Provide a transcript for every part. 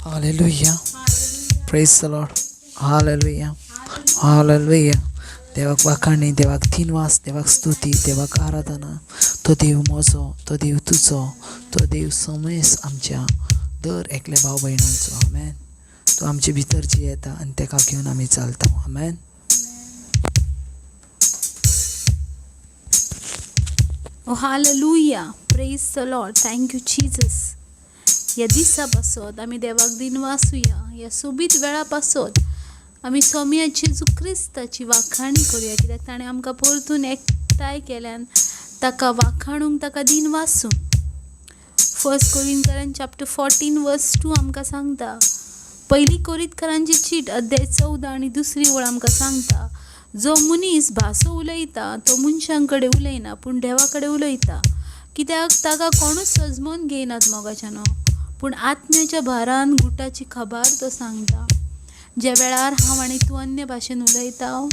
Hallelujah. Praise the Lord. Hallelujah. Hallelujah. देवाक वाखाणी, देवाक दिनवास, देवाक स्तुती, देवाक आराधना. तो देव म्हजो, तो देव तुजो, तो देव समेस आमच्या दर एकल्या भाव भयणांचो. आमेन. तो आमचे भितर जियेता आनी तेका घेवन आमी चलता. आमेन. Oh, hallelujah. Praise the Lord. Thank you, Jesus. ह्या दिसा पासत आमी देवाक दिनवासुया. ह्या सोबीत वेळा पासत आमी सोम्या जेजू क्रिस्ताची वाखाणी करुया, कित्याक ताणें आमकां परतून एकठांय केल्यान ताका वाखाणूंक, ताका दिनवासूंक. फर्स्ट कोरिंतकरां चॅप्टर 14 वर्स 2 आमकां सांगता, पयली कोरिंतकरांची चीट अध्याय 14 आनी दुसरी ओळ आमकां सांगता, जो मनीस भासो उलयता तो मनशां कडेन उलयना पूण देवा कडेन उलयता, कित्याक ताका कोणूच सजमोन घेयनात मोगाच्यानो, पूण आत्म्याच्या भारान गुटाची खबर तो सांगता. ज्या वेळार हांव आनी तूं अन्य भाशेन उलयता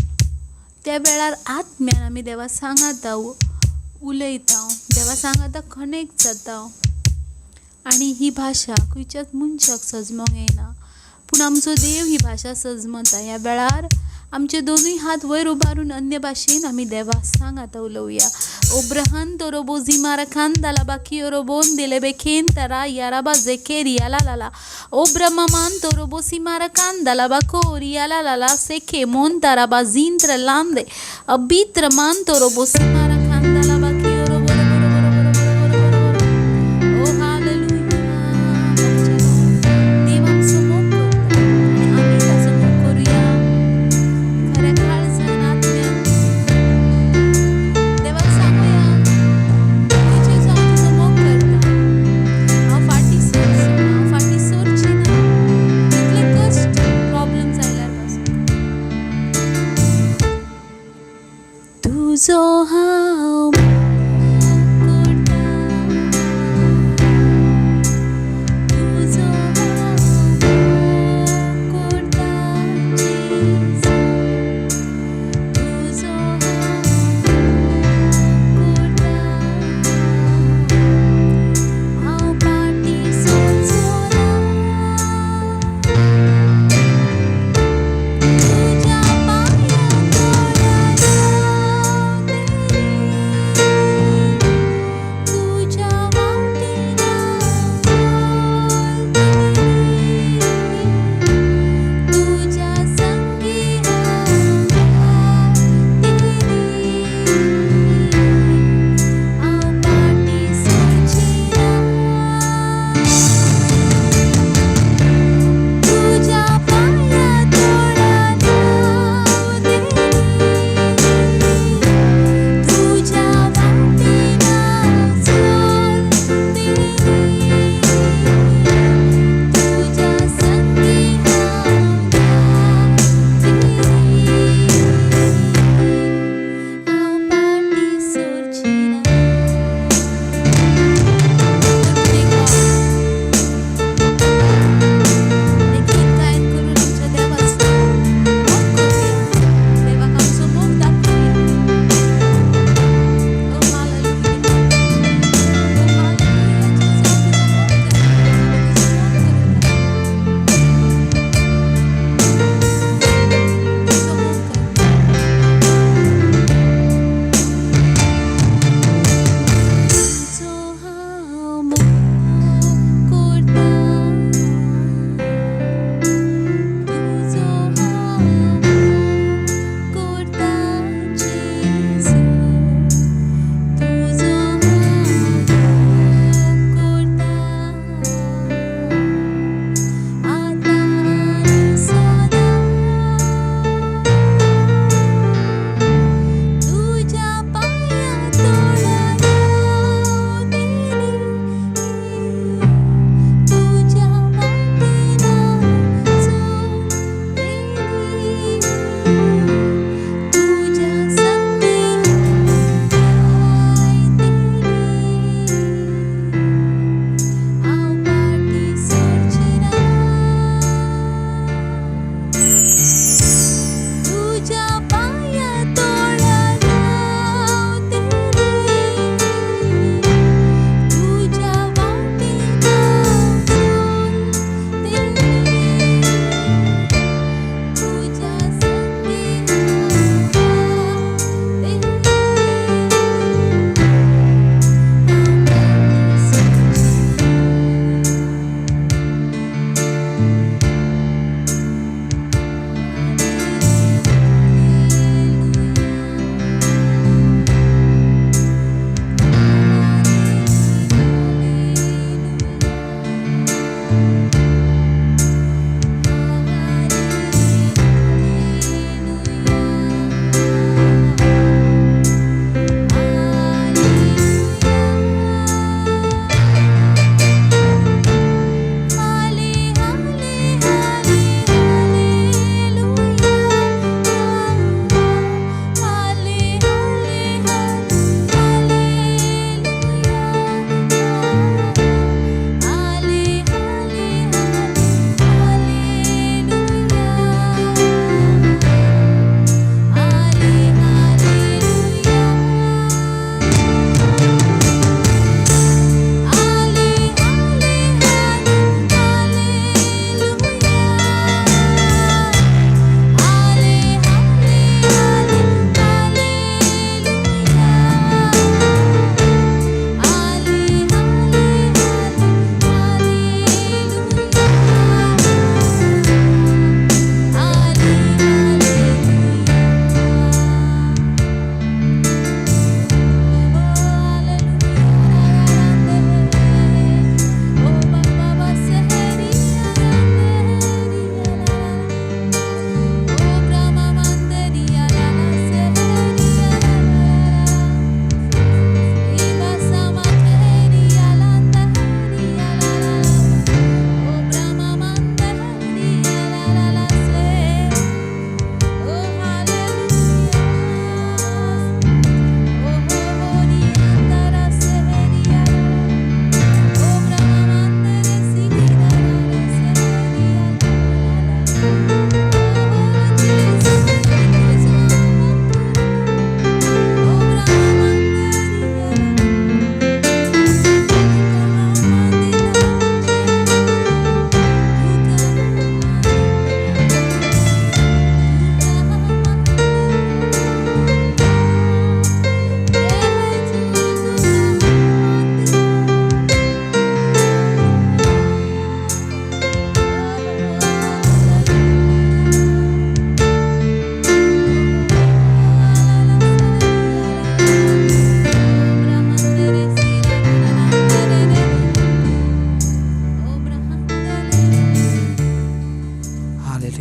त्या वेळार आत्म्यान आमी देवा सांगाता उलयता, देवा सांगाता कनेक्ट जाता आनी ही भाशा खंयच्याच मनशाक सजमोंक येना, पूण आमचो देव ही भाशा सजमता. ह्या वेळार आमचे दोनूय हात वयर उबारून अन्य भाशेन आमी देवा सांगाता उलोवया. ओब्रहन तोरोबो जिमारा खांदाला बाकी ओरोबोन दिले बेखेन तरा याराबा जेखेर याला लाला ओब्रममान तोरोबो सिमारा कांदाला बाकोर याला लाला सेखे मोन ताराबा जिंत्र लांदे अबित्र मान तोरोबो सिमारा खांदाला बाकी ओरोबो. ओ हालेलुया. देव आमचो मोग करता आनी आमी ताचो मोग करुया खऱ्या काळजान आत्म्यान. देवाक सांगूया, जेजू हांव तुजो मोग करता, हांव फाटीं सरचो ना, हांव फाटीं सरची ना, कितले कश्ट प्रॉब्लम्स आयल्यार पासून तुजो हांव.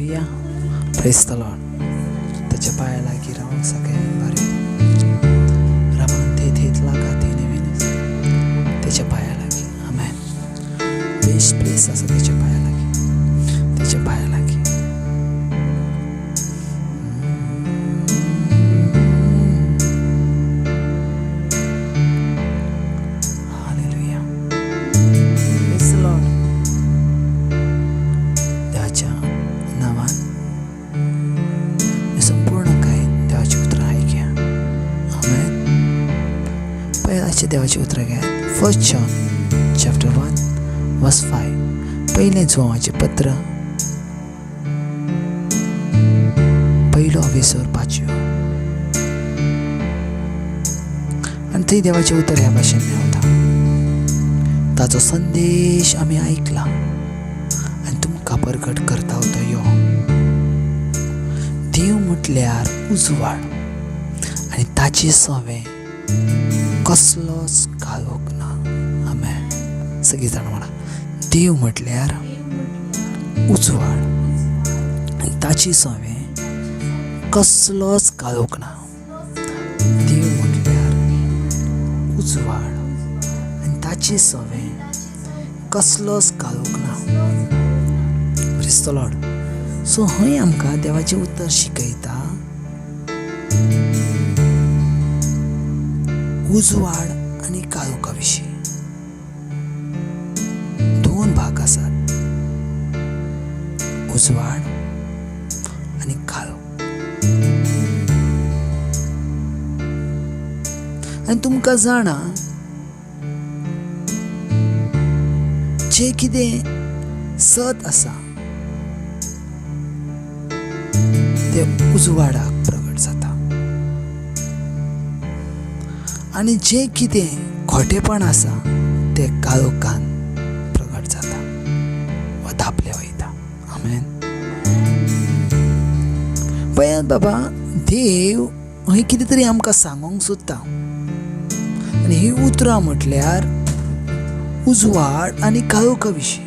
हालेलुया, प्रेज the Lord. ताच्या पांया लागीं रावंक सगळें बरें रामान थंय थंयच लागा थंय नवीन तेच्या पांया लागीं. आमेन. बेस्ट प्लेस आसा तेच्या पांया लागीं, तेच्या पांया लागीं. हालेलुया, प्रेज the Lord. देवाच्या नांवान संपूर्ण काय देवाची उतरां आयकया. आमेन. पयलाचें देवाची उतरां घेयात. 1 John chapter 1 verse 5. पयलें जुवांचें पत्र, पयलो अवेसर 5. आनी थंय देवाचें उतर ह्या भाशेन मेळटा. ताचो संदेश आमी आयकला आनी तुमकां परगट करता तो यो. देव म्हटल्यार उजवाड आनी ताचे सवें कसलोच काळोख ना. आमेन. सगळीं जाणां म्हणा, देव म्हटल्यार उजवाड आनी ताचे सवें कसलोच काळोख ना. देव म्हटल्यार उजवाड आनी ताचे सवें कसलोच काळोख ना. Praise the Lord. सो हय आमकां देवाचें उतर शिकयता उजवाड आनी काळोखा विशीं. दोन भाग आसात, उजवाड आनी काळोख. आनी तुमकां जाणा जें कितें सत आसा तें उजवाडाक प्रगट जाता आनी जें कितें खोटेपण आसा तें काळोखान प्रगट जाता वा धांपलें वयता. आमेन. पळयात बाबा, देव हय कितें तरी आमकां सांगूंक सोदता आनी हीं उतरां म्हटल्यार उजवाड आनी काळोखा विशीं.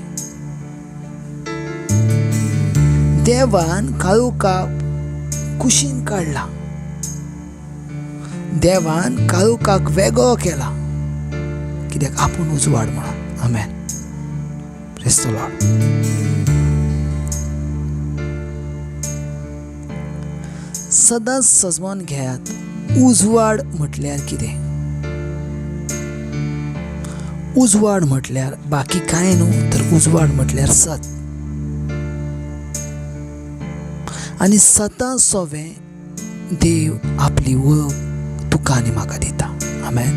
देवान काळोखाक कुशीन काडला, देवान काळोखाक वेगळो केला, कित्याक आपूण उजवाड म्हणून. आमेन. Praise the Lord. सदांच सजमोन घेयात, उजवाड म्हटल्यार कितें. उजवाड म्हटल्यार बाकी कांय न्हू, तर उजवाड म्हटल्यार सत. आनी सता सोवें देव आपली वळख तुका आनी म्हाका दिता. आमेन.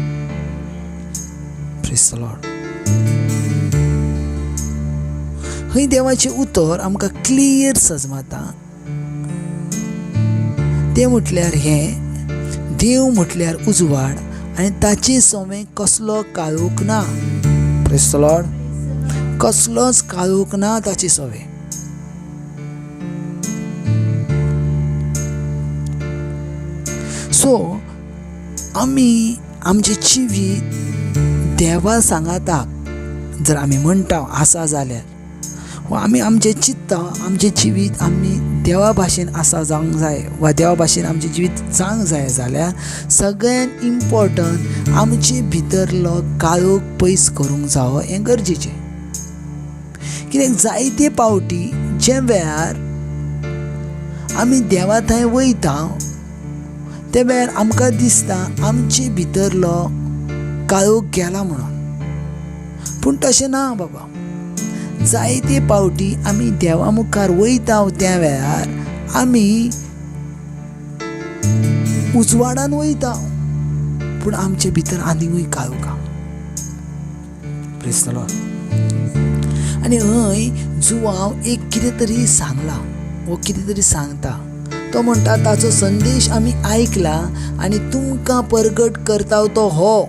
Praise the Lord. हय देवाचें उतर आमकां क्लियर सजमाता तें म्हटल्यार हें, देव म्हटल्यार उजवाड आनी ताचे सोवें कसलो काळोख ना. Praise the Lord. कसलोच काळोख ना ताचे सोवें. सो आमी आमचें जिवीत देवा सांगाताक जर आमी म्हणटा आसा जाल्यार, वा आमी आमचें चित्ता आमचें जिवीत आमी देवा भाशेन आसा जावंक जाय वा देवा भाशेन आमचें जिवीत जावंक जाय जाल्यार सगळ्यान इम्पोर्टंट आमचे भितरलो काळोख पयस करूंक जावो हें गरजेचें. कित्याक जायते पावटी जे वेळार आमी देवा थंय वयता त्या वेळार आमकां दिसता आमचे भितरलो काळोख गेला म्हणून, पूण तशें ना बाबा. जायते पावटी आमी देवा मुखार वयता त्या वेळार आमी उजवाडान वयता, पूण आमचे भितर आनीकूय काळोख. Praise the Lord. आनी हय जुवांव एक कितें तरी सांगला वो कितें तरी सांगता. तो म्हणटा ताचो संदेश आमी आयकला आनी तुमकां परगट करता तो हो.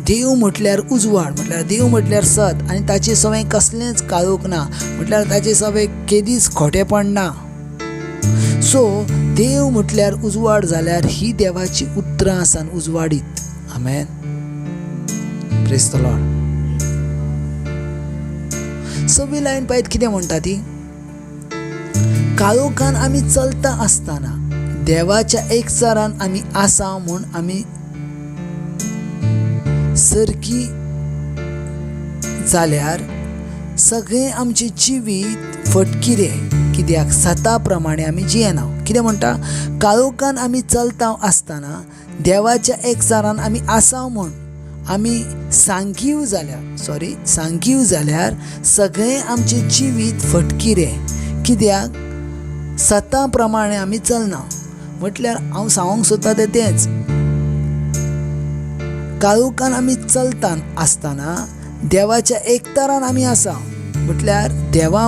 देव म्हटल्यार उजवाड, म्हटल्यार देव म्हटल्यार सत आनी ताचे सवें कसलेंच काळोख ना, म्हटल्यार ताचे सवें केदीच खोटेपण ना. सो देव म्हटल्यार उजवाड जाल्यार ही देवाची उतरां आसा उजवाडीत. आमेन. Praise the Lord. सवी लायन पळयत कितें म्हणटा ती, काळोखान आमी चलता आसतना देवाच्या एकचारान आमी आसा म्हूण आमी सरकी जाल्यार सगळें आमचें जिवीत फटकिरें, कित्याक सता प्रमाणे आमी जियेना. कितें म्हणटा? काळोखान आमी चलता आसतना देवाच्या एकचारान आमी आसा म्हूण आमी सांगीव जाल्यार सांगीव जाल्यार सगळें आमचें जिवीत फटकिरें, कित्याक सता प्रमाणे आमी चलना. म्हटल्यार हांव सांगूंक सोदता तें तेंच, काळोखान आमी चलता आसतना देवाच्या एकतारान आमी आसा, म्हटल्यार देवा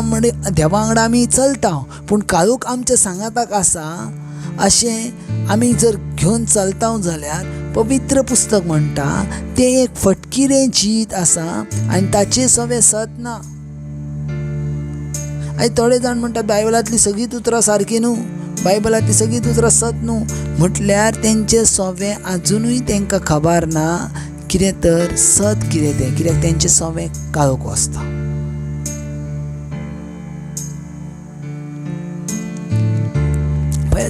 वांगडा आमी चलता, पूण काळोख आमच्या सांगाताक आसा अशें आमी जर घेवन चलता जाल्यार पवित्र पुस्तक म्हणटा तें एक फटकिरें जिवीत आसा आनी ताचें सवें सत ना. आनी थोडे जाण म्हणटात बायबलांतलीं सगळींच उतरां सारकीं न्हू, बायबलांतलीं सगळींच उतरां सत न्हू, म्हटल्यार तेंचें सवें आजुनूय तांकां खबर ना कितें तर सत कितें तें, कित्याक तेंचें सवें काळोख आसता.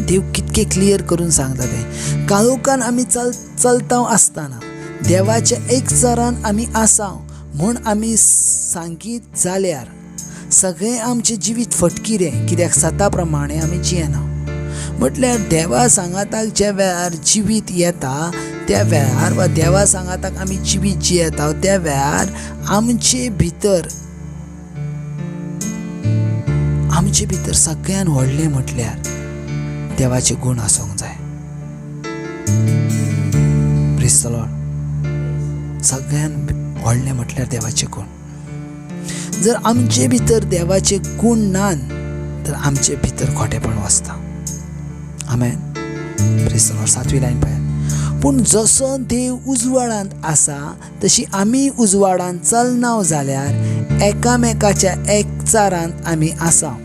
देव कितके क्लियर करून सांगता तें, काळोखान आमी चलता आसतना देवाच्या एकचारान आमी आसा म्हूण आमी सांगीत जाल्यार सगळें आमचें जिवीत फटकिरें, कित्याक सता प्रमाणे आमी जियेना. म्हटल्यार देवा सांगाताक ज्या वेळार जिवीत येता त्या वेळार वा देवा सांगाताक आमी जिवीत जियेता त्या वेळार आमचे भितर सगळ्यान व्हडलें म्हटल्यार देवाचे गूण आसूंक जाय. Praise the Lord. सगळ्यान व्हडलें म्हटल्यार देवाचे गूण. जर आमचे भितर देवाचे गूण ना तर आमचे भितर खोटेपण वसता. आमेन. Praise the Lord. सातवी लायन पळयात. पूण जसो देव उजवाडांत आसा तशी आमी उजवाडांत चलना जाल्यार एकामेकाच्या एकचारांत आमी आसा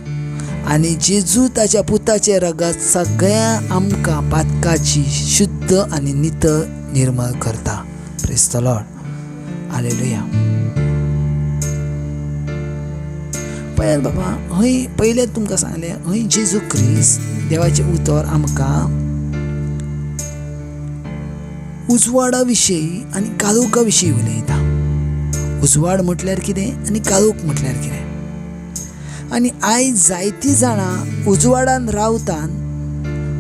आनी जेजू ताच्या पुताचें रगत सगळ्या आमकां पातकाची शुद्ध आनी नितळ निर्मळ करता. Praise the Lord. Hallelujah. पळयात बाबा, हय पयलें तुमकां सांगलें, हय जेजू क्रिस्त देवाचें उतर आमकां उजवाडा विशयी आनी काळोखा विशीं उलयता. उजवाड म्हटल्यार कितें आनी काळोख म्हटल्यार कितें. आनी आयज जायतीं जाणां उजवाडान रावतात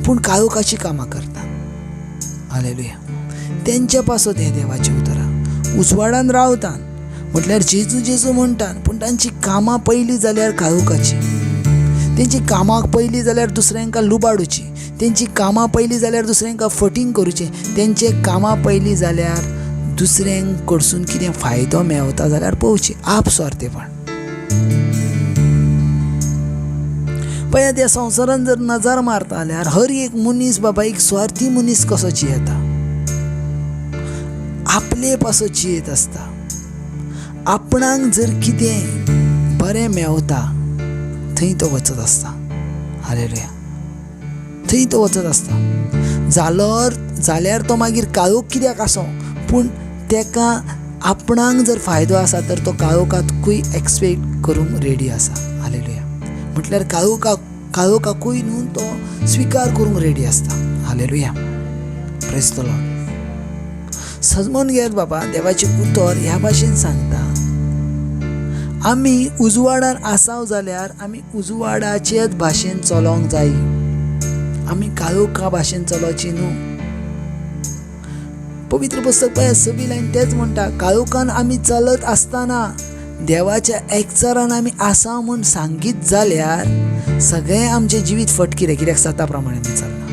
पूण काळोखाचीं कामां करतात. हालेलुया. तेंच्या पासत हें देवाचें उतरां. उजवाडान रावतात म्हटल्यार जेजू जेजू म्हणटात, पूण तांची कामां पयलीं जाल्यार काळोखाचीं, तेंची कामां पयलीं जाल्यार दुसऱ्यांका लुबाडुची, तेंची कामां पयलीं जाल्यार दुसऱ्यांका फटींग करुचें, तेंचे कामां पयलीं जाल्यार दुसऱ्यांक कडसून कितें फायदो मेवता जाल्यार पळोवची, आपस्वार्थेपण. पळयात ह्या संवसारान जर नजर मारता जाल्यार हर एक मनीस बाबा एक स्वार्थी मनीस कसो जियेता, आपले पासत जियेत आसता. आपणाक जर कितें बरें मेवता थंय तो वचत आसता. हालेलुया. थंय तो वचत आसता. जाल्यार तो मागीर काळोख कित्याक आसो, पूण तेका आपणाक जर फायदो आसा तर तो काळोखाकूय एक्सपेक्ट करूंक रेडी आसा. हालेलुया. म्हटल्यार काळोखाकूय न्हू तो स्विकार करूंक रेडी आसता. हालेलुया. Praise the Lord. सजमोन घेयात बाबा, देवाचें उतर ह्या भाशेन सांगता, आमी उजवाडान आसाव जाल्यार आमी उजवाडाचेच भाशेन चलोंक जाय, आमी काळोखा भाशेन चलोवची न्हू. पवित्र पुस्तक पळय सवी लायन तेच म्हणटा, काळोखान आमी चलत आसतना देवाच्या एकचारान आमी आसा म्हूण सांगीत जाल्यार सगळें आमचें जिवीत फटकिरें, कित्याक सता प्रमाणे आमी चलना.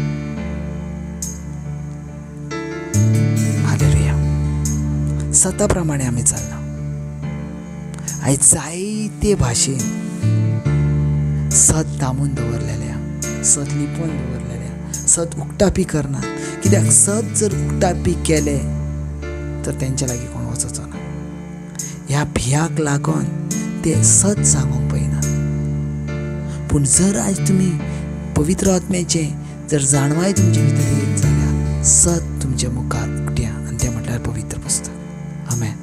हालेलुया. सता प्रमाणे आमी चलना. आयज जायते भाशेन सत दामून दवरलेलें, सत लिपोवन दवरलेलें, सत उक्तापी करना, कित्याक सत जर उक्तापी केलें तर तेंच्या लागीं कोण वचचो ना. ह्या भियाक लागून ते सत सांगूंक पळयना. पूण जर आयज तुमी पवित्र आत्म्याचें जर जाणवाय तुमचे भितर येत जाल्यार सत तुमच्या मुखार उक्त्या, आनी तें म्हटल्यार पवित्र पुस्तक. आमेन.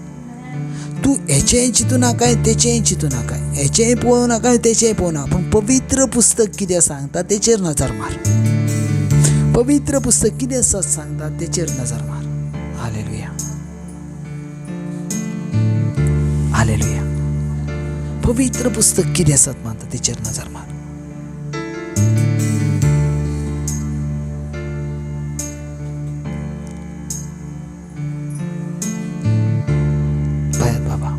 तूं हेचेंय चिंतू नाकाय, तेचेंय चिंतू नाकाय, हेचेंय पळोवं नाकाय, तेचेंय पळोवं नाका, पूण पवित्र पुस्तक कितें सांगता तेचेर नजर मार. पवित्र पुस्तक कितें सत सांगता तेचेर नजर मार. Hallelujah, hallelujah. पवित्र पुस्तक कितें सत मानता तेचेर नजर मार. पळयात बाबा,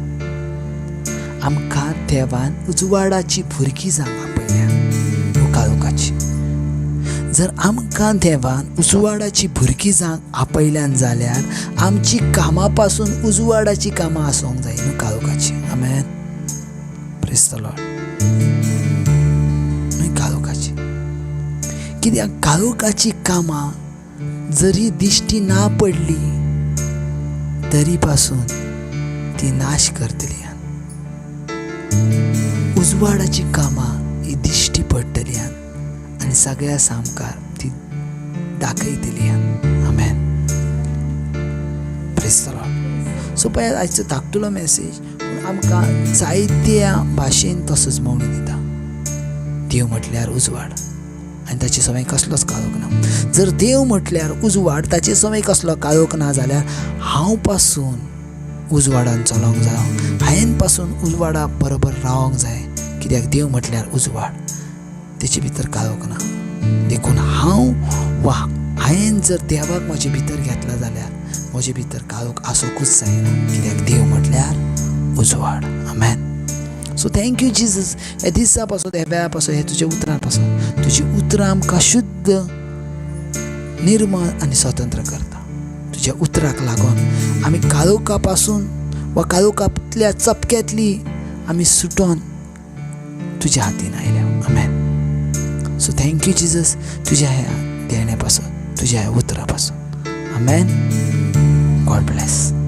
आमकां देवान उजवाडाची भुरगीं जावंक आपयल्या, न्हू काळोखाची. जर आमकां देवान उजवाडाची भुरगीं जावंक आपयल्यान जाल्यार आमची कामां पासून उजवाडाची कामां आसूंक जाय, न्हू काळोखाची. आमेन. Praise the Lord. न्हय काळोखाची. कित्याक काळोखाची कामां जरी दिश्टी ना पडली तरी पासून ती नाश करतली. उजवाडाची कामां ही दिश्टी पडटली आनी सगळ्या सामकार ती दाखयतली. आमेन. Praise the Lord. सो पळयात आयचो धाकटुलो मॅसेज पूण आमकां जायत्या भाशेन तसोच मौणी दिता. देव म्हटल्यार उजवाड आनी ताचे सवंय कसलोच काळोख ना. जर देव म्हटल्यार उजवाड, ताचे सवंय कसलो काळोख ना जाल्यार हांव पासून उजवाडान चलोंक जाय, हांवें पासून उजवाडा बरोबर रावंक जाय. कित्याक देव म्हटल्यार उजवाड, तेचे भितर काळोख ना. देखून हांव वा हांवें जर देवाक म्हजे भितर घेतला जाल्यार म्हजे भितर काळोख आसूंकूच जायना, कित्याक देव म्हटल्यार उजवाड. आमेन. So thank you Jesus. ह्या दिसा पासून, ह्या वेळा पासून, हे तुज्या उतरां पासून, तुजी उतरां आमकां शुद्ध, निर्मळ आनी स्वतंत्र करता. तुज्या उतराक लागून आमी काळोखा पासून वा काळोखांतल्या चपक्यांतली आमी सुटोन तुज्या हातीन आयल्या. आमेन. सो thank you Jesus, तुज्या ह्या देण्या पासून, तुज्या ह्या उतरा पासून. आमेन. God bless.